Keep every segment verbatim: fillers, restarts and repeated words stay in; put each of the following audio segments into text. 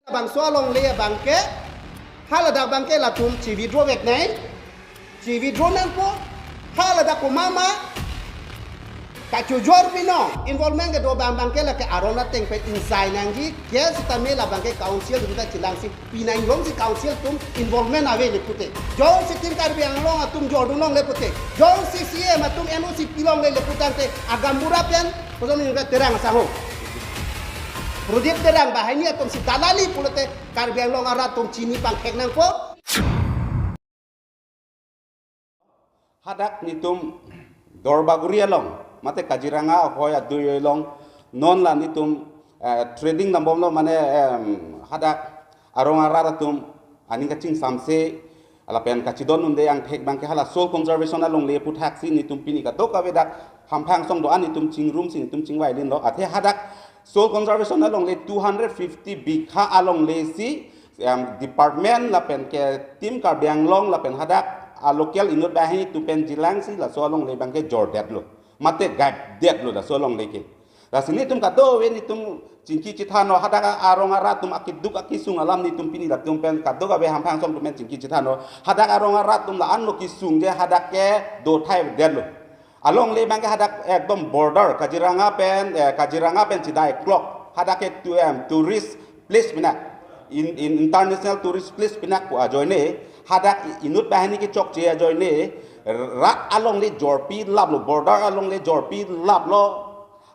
Bangso alongle abangke, haladak abangke latum chi withdraw vek nai, chi withdraw nangpo, haladak komat ma kachojor pinon, involvement kedo abang abangke lake aron ateng pen ingsai nangji, ke sitame labangke council atum ta chelangsi pinang, jongsi council atum involvement ave le pute, jongsi tim Karbi Anglong atum jordun longle pute, jongsi C M atum N O C pilongle le putangte, agaonbura pen, koson ni Terang asangho, Prodip Terang banghini atum si dalali pulote Karbi Anglong arat atum chini pangthek nangpo. Hadak netum Dorbaguri along, mate Kaziranga ahoi adui along, non la netum, eh, trading dambomlo, mane, em, hadak arong arat atum aning kachingsamse, lapen kachidon unde angthek abangke hala soil conservation alongle aputhaksi netum pini kadokave dak hamphang asong do-an netum chingrumsi netum chingvailinlo. Athe hadak soil conservation alongle two hundred fifty bigha alongle si, em, department lapen ke tim Karbi Anglong lapen hadak a local inut banghini atum pen chelangsi laso alongle abangke jordetlo, mate gaidetlo laso alongle ke. Lasi netum kadokave netum chingki chethanlo, hadak arong arat atum akeduk akesung alam netum pini latum pen kadokave hamphang asong atum pen chingki chethanlo. Hadak arong arat atum la-anlo kesung je hadak ke dothai detlo. Alongle abangke hadak ekdom border Kaziranga pen, eh, Kaziranga pen chidai klok. Hadak ke tu em tourist place pinak. In, in international tourist place pinak pu ajoine, hadak inut banghini kechokche ajoine, rat alongle jorpi laplo, border alongle jorpi laplo,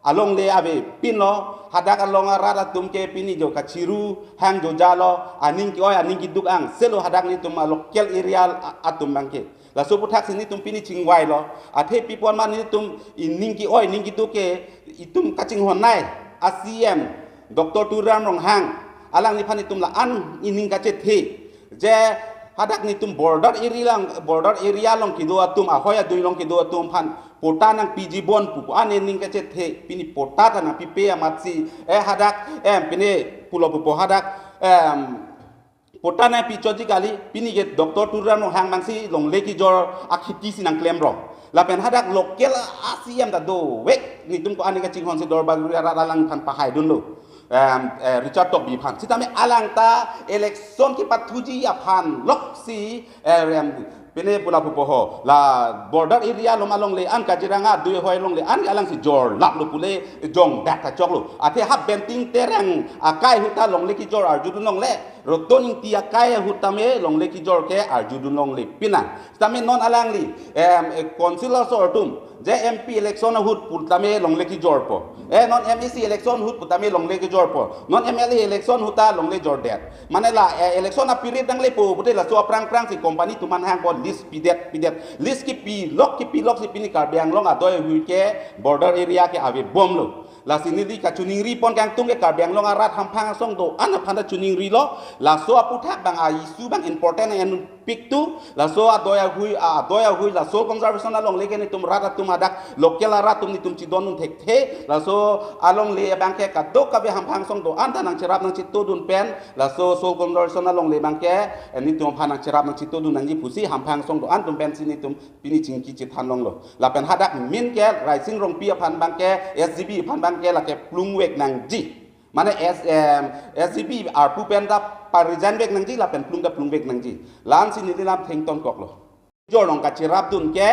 alongle avepinlo, hadak along arat atum ke pini jo kachiru hang jo jalo, aning ke-oi aning keduk angselo hadak netum a local area a-, atum abangke. Laso aputhaksi netum pini chingvailo. Athe pi apot ma netum ining ke-oi ining keduk ke itum kachinghon nai a C M Doctor Tuliram Ronghang alangliphan netum la-an ining kachethe. Je hadak netum border area along, border area along kedo atum, ahoi adui along kedo atum aphan patta nangpiji bon pupu an ining kachethe, pini patta ta nangpipe amatsi, eh, hadak, em, pini pulo pupo hadak, em, patta nangpichotji kali, pini ke Doctor Tuliram Ronghang abangsi longle kejor akheti si nangklemrong. Lapen hadak local a C M ta dovek, netum ko-an kachinghonsi Dorbaguri arat alangliphan pahaidunlo. Em, eh, Richard Tokbi aphan. Sitame alang ta election kepathuji aphan loksi, eh, em, pini pula pupo ho. La border area along alongle an Kaziranga adui ahoi alongle an alangsi jorlaplo pule jongdak kachoklo. Athe ha Benting Terang akai ahut ta longle kejor arjudun longle. Roton Ingti akai ahut tame longle kejor ke arjudun longle pinang. Sitame non alangli, em, eh, council asor atum, je M P election ahut putame longle kejorpo. Eh, non M A C election ahut putame longle kejorpo. Non M L A election ahut ta longle jordet. Mane la, eh, election a-period nanglepo pute laso aphrang aphrangsi company atum aphan hangpo lease pidet, pidet. Lease kepilok, kepilok si pini Karbi Anglong adoi ahui ke border area ke avebomlo. Lasi neli kachiningripon kangtung ke Karbi Anglong arat hamphang asong do-an aphan ta chiningrilo. Laso aputhak abang a-issue abang important en piktu. Laso adoi ahui, a-, adoi ahui la soil conservation alongle ke netum rat atum hadak local arat atum netum chidondun thekthe. Laso alongle abangke kadokave hamphang asong do-an ta nangcherap nangchetodun pen. Laso soil conservation alongle abangke, eh, netum aphan nangcherap nangchetodun nangji pusi hamphang asong do-an atum pensi netum pini chingki chethanlonglo. Lapen hadak min ke Raising Rongpi aphan abangke, S G B aphan abangke lake plungvek nangji. Mane S, em, S G B arpu pen ta pa-resign vek nangji, lapen plung ta plungvek nangji. La-ansi neli lam thengtonkoklo. Jorlong kacherapdun ke,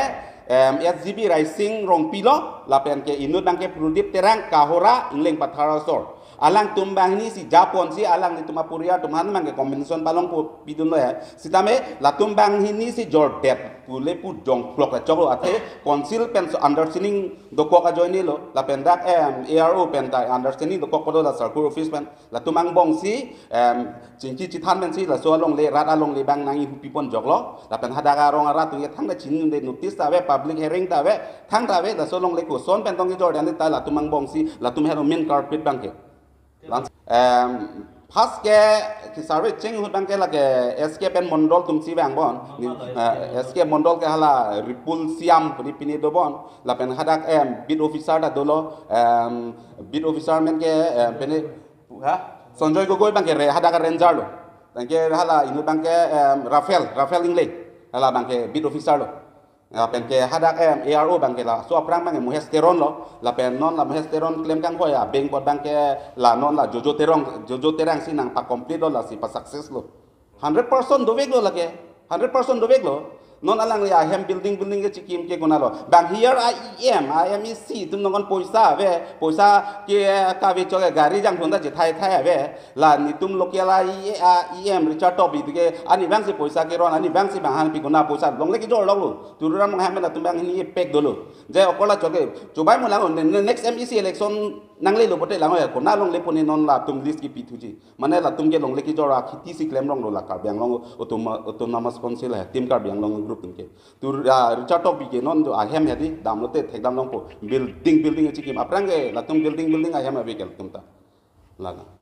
em, S G B Raising Rongpi lo, lapen ke inut abangke Prodip Terang Kahora Ingleng Pathar asor. Alangtum banghini si japonsi alanglitum apuriar atum aphan abangke compensation palongpo pidunlo ya. Sitame latum banghini si jordet pule pu jongklok kachoklo, athe council pen so understanding dokok ajoinelo, lapen dak, em, A R O pen ta understanding dokokpo do, la circle office pen. Latum angbongsi, em, chingki chethan pensi laso alongle, rat alongle abang nangkihupi ponjoklo. Lapen hadak arong arat atum ke thangta chinine, notice ta ave, public hearing ta ave, thangta ave, laso alongle koson pen tong kejor dan ta latum angbongsi, latum helo main culprit abangke. Lang-, em, first ke, ke survey cheng ahut abangke lake S K pen Mondol atumsi vangbom. Ni, eh, S K Mondol ke hala Ripul Siam puni pini dobom. Lapen hadak, em, beat officer ta dolo, em, beat officer amen ke, em, pini, ha? Sanjoy Gogoi abangke re, hadak ranger lo. Abangke hala inut abangke, em, Rafael, Rafael Ingleng. Hala abangke beat officer lo. Lapen ke hadak em A R O abang ke laso aphrang abang ke Mohesh Teron lo. Lapen non la Mohesh Teron klem kanghoi abeng apot abang ke la non la Jojo Terang, Jojo Terang si nangpa complete lo, lasi pa success lo. Hundred percent dovek lo lake. Hundred percent dovek lo. Non alangli ahem building building kechikim ke konat lo. Bang here a E M, a M A C atum nongon poisa ave, poisa ke kave chok ke gari jangthun ta chethai thai ave. La netum local a E M Richard Tokbi ke arni abang si poisa keron, arni abang si bang hangpi konat poisa longle kejor longlo. Tuliram Ronghang ahem latum abang hini pek dolo. Je okola chok ke chobai mo lang ne-, ne-, next M A C election nanglelo pote lang ya konat longle pone non latum list kepi thuji. Mane latum ke longle kejor akhiti si klem longlo la Karbi Anglong Autonom-, Autonomous Council ahem, Team Karbi Anglong group atum ke. Tu, ah, Richard Tokbi ke non do ahem hedi damlote thekdam longpo. Building building chikim aphrang ke latum building building ahem ave ke latum ta. Lana.